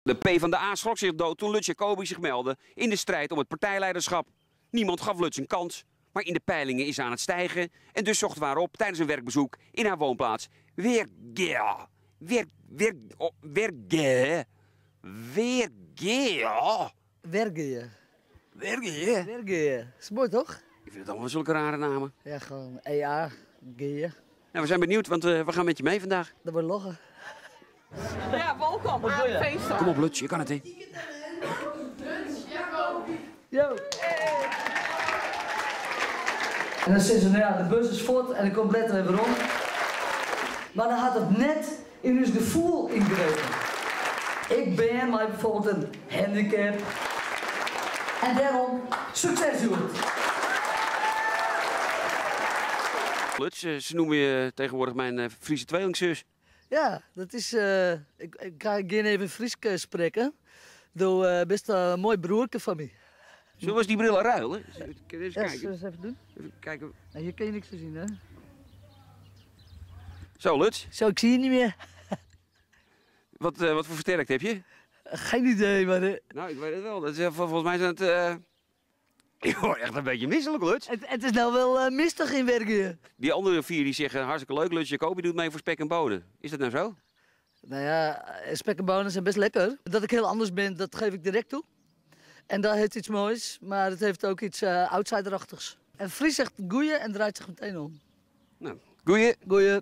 De PvdA schrok zich dood toen Lutz Jacobi zich meldde in de strijd om het partijleiderschap. Niemand gaf Lutz een kans, maar in de peilingen is ze aan het stijgen en dus zochten we haar op tijdens een werkbezoek in haar woonplaats Wergea. Weer, weer, oh, Wergea. Wergea. Wergea. Wergea? Wergea. Is mooi toch? Ik vind het allemaal zulke rare namen. Ja, gewoon EA, G. Nou, we zijn benieuwd, want we gaan met je mee vandaag. Dat wordt loggen. Ja, welkom aan het feest. Kom op Lutz, je kan het hè. Yo. En dan zitten ze, nou ja, de bus is voort en ik kom letter even rond. Maar dan had het net in hun gevoel ingrepen. Ik ben maar bijvoorbeeld een handicap. En daarom, succes jongens. Lutz, ze noemen je tegenwoordig mijn Friese tweelingzus. Ja, dat is. Ik ga geen even Fries spreken. Door best een mooi broertje van mij. Zullen we eens die brillen ruilen? Even Ja, kijken. zullen we eens even doen? Even kijken. Nou, hier kun je niks te zien, hè? Zo, Lutz. Zo, ik zie je niet meer. Wat voor versterkt heb je? Geen idee, maar Nou, ik weet het wel. Dat is, volgens mij zijn het. Ik word echt een beetje misselijk, Lutz. Het is nou wel mistig in Wergea. Die andere vier die zeggen hartstikke leuk, Lutz Jacobi doet mee voor spek en bonen. Is dat nou zo? Nou ja, spek en bonen zijn best lekker. Dat ik heel anders ben, dat geef ik direct toe. En dat heeft iets moois, maar het heeft ook iets outsiderachtigs. En Fries zegt goeie en draait zich meteen om. Nou, goeie. Goeie.